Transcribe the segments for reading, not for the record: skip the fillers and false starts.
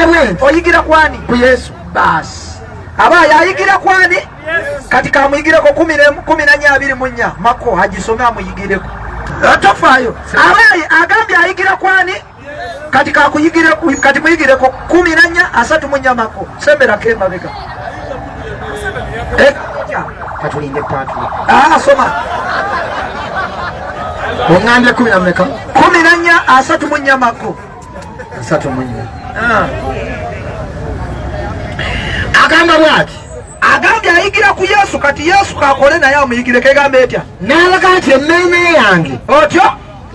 Ngambye bwe nti Oyigira kwani? Ku Yesu. Baasi aba yayigira kwani? Kati kamuyigireko 14:24 Mako agisome amuyigireko. Tofaayo, abaye agambye ayigira kwani? Kati kakuyigire, kati muyigireko 14:34 Mako. Semberako emabega. Katulinde paatule. Soma. Oŋambye kumi na mmeka? 14:34 Mako. 34. Agamba bwati. Agambye ayigira ku Yesu, kati Yesu kakole naye amuyigireko. Egamba etya? N'alaga nti emmeeme yange Otyo.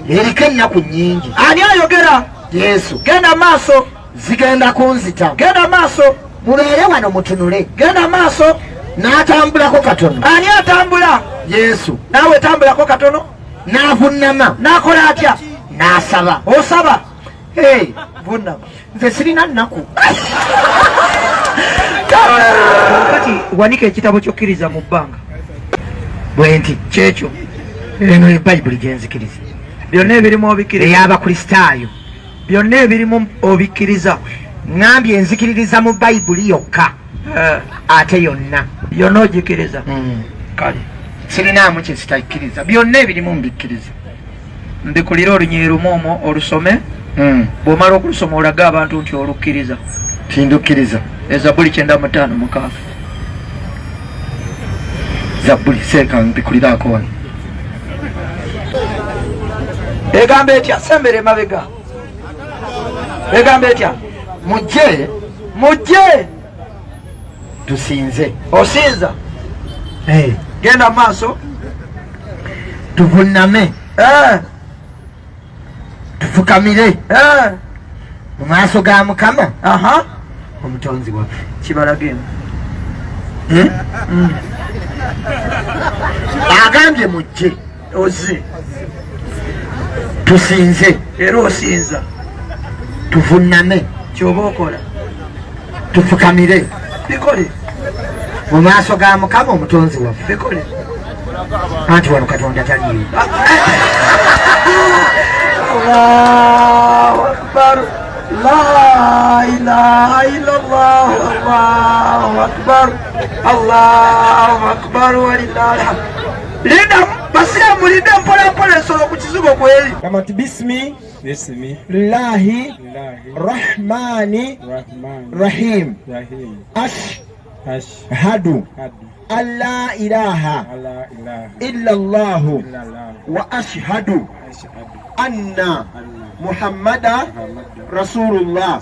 eriko ennaku nnyingi. Ani ayogera? Yesu. Genda maaso. Zigenda kunzita. Genda maaso. Mubeere wano mutunule. Genda maaso. N'atambulako katono. Ani atambula? Yesu. Naawe tambulako katono. N'avunnama. N'akola atya? N'asaba. Osaba? Hey, Vunnama. Nze sirina nnaku. Kati wanika ekitabo ky'okkiriza mu bbanga. Bwe nti. Kyekyo. Eno ye Bayibuli gye nzikiriza. Byonna ebirimu obikkiriza? Ey'Abakristaayo. Byonna ebirimu obikkiriza? Ŋŋambye nzikiririza mu Bayibuli yokka. Ate yonna. Yonna ogikkiriza? Kale. Sirinaamu kye sitakkiriza, byonna ebirimu mbikkiriza. Mbikulire olunyiri lumu omwo olusome. Bw'omala okulusoma olage abantu nti olukkiriza. Tindukkiriza. Ezabuli 95:6. Zabbuli seeka mbikuliraako wano. Egamba etya? Sembera emabega. Egamba etya? Mujje. Mujje. Tusinze. Osinza? Hey. Genda maaso. Tuvunname. Tufukamire. Mu maaso ga Mukama. Omutonzi waffe. Kibalage. Agambye mujje. Ozze. Tusinze. Era osinza. Tuvunname. Kyoba okola. Tufukamire. Bikole. Mu maaso ga Mukama omutonzi waffe. Bikole. Anti wano Katonda taliyo. Allahu Akbar. La ilaha illallah. Allahu Akbar. Allahu Akbar walillahi alhamd. Linda basiramu, mulinde mpola mpola, ensolo ku kizigo kweri. Gamba nti bismi Bismi llahi Llahi rahmani Rahmani rahim Rahim ashhadu Ashhadu an la ilaha alla ilaha illa llahu illa Allah wa ashhadu ashhadu anna anna Muhammada Muhammadan rasulullah.